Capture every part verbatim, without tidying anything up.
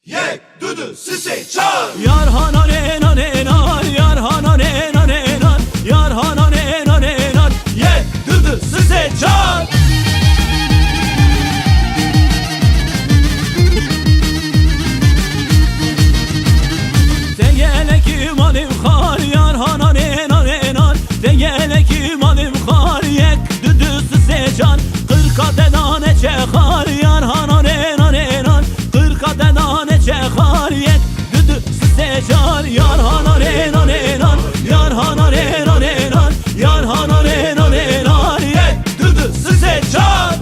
Yek, du, du, sisê, çar. Yar hana nê na nê na, yar hana nê na nê na, yar hana nê na nê na. Yek, du, du, sisê, çar. Te gelekî malê xar, yar hana nê na nê na. Te gelekî malê xar, yek, du, du, sisê, çar. Qirka te dane çexar, yar hana nê na nê na. Qirka te dane çexar, yek, du, du, sisê, çar. Yar hana nê na nê na, yar hana nê na nê na, yar hana nê na nê na. Yek, du, du, sisê, çar.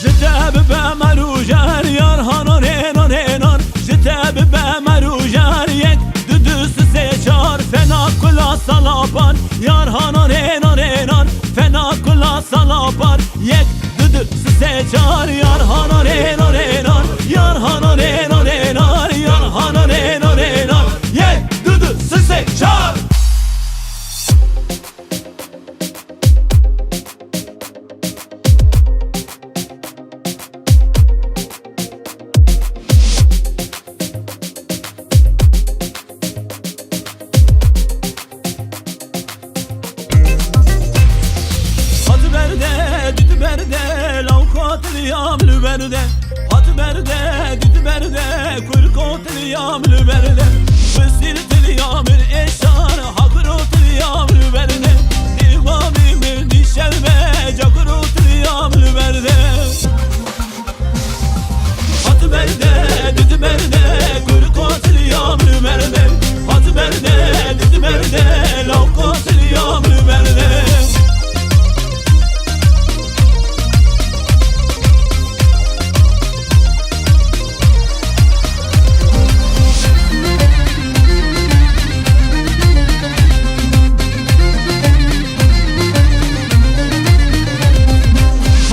Ji te bibe merûjer, yar hana nê na nê na. Ji te bibe merûjer, yek, du, du, sisê, çar. Fena kula salapar, yar hana nê na nê na. Fena kula salapar, yek, du, du, sisê, çar. Yar hana nê na nê na, yar hana nê na nê na, yar hana nê na nê na. Yek, du, du, sisê, çar. Hat berde, dît berde, lawka tilya min berde. Hat berde, dît berde, kurko tilya min berde. Wesîl tilya min êşan, hakro tilya min berde. Îmamî min dîşelme, cakro tilya min berde. Hat berde, dît berde, kurko tilya min berde. Hat berde, dît berde, lawka tilya min berde.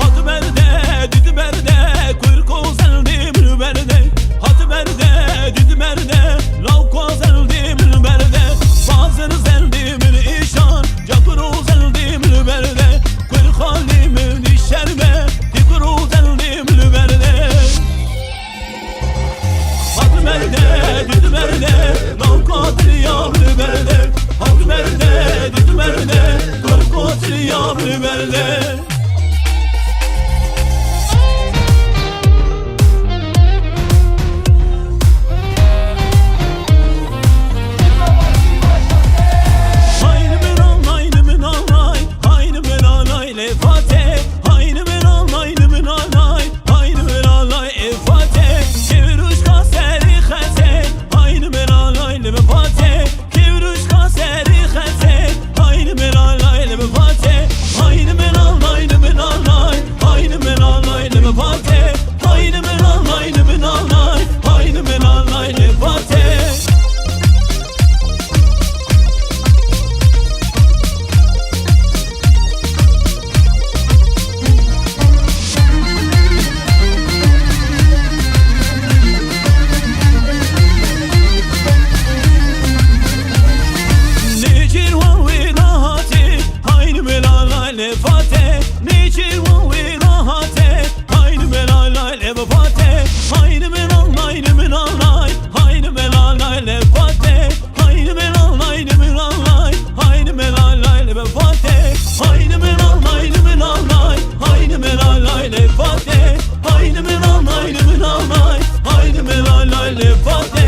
Hat berde, dît berde, kurko zerdî min berde. Hat berde, dît berde, lawka zerdî min berde. Bazir zerdî min îşan, cakro zerdî min berde. Kurxalî min dîşerme, dîkro zerdî min berde. Hat berde, dît berde, lawka tilya min berde. Hat berde, dît berde, kurko tilya min berde. Hayni min al, hayni min al, hay, hayni min al, hay le Fatih. Hayni min al, hayni min al, hay, hayni min al, hay e Fatih. Kevruş ka serî xete, hayni min al, hayni min Fatih. Kevruş ka serî xete, hayni min al, hayni min Fatih. Hayni min al, hayni min al, hay, hayni min al, hayni min Fatih. Hayni min al, hayni min al, hay, hayni min al, hayni Fatih. Nêçîr wan wê nahate, hayni min al, hayni Fatih. Nêçîr wan wê nahate, hayni min al, hayni min Fatih. Hayni min al, hayni min al, hay, hayni min al, hayni Fatih. Hayni min al, hayni min al, hay, hayni min al, hayni min Fatih. Hayni min al, hayni min al, hay, hayni min al, hayni Fatih. Hayni min al, hayni min al, hay, hayni min al, hayni Fatih.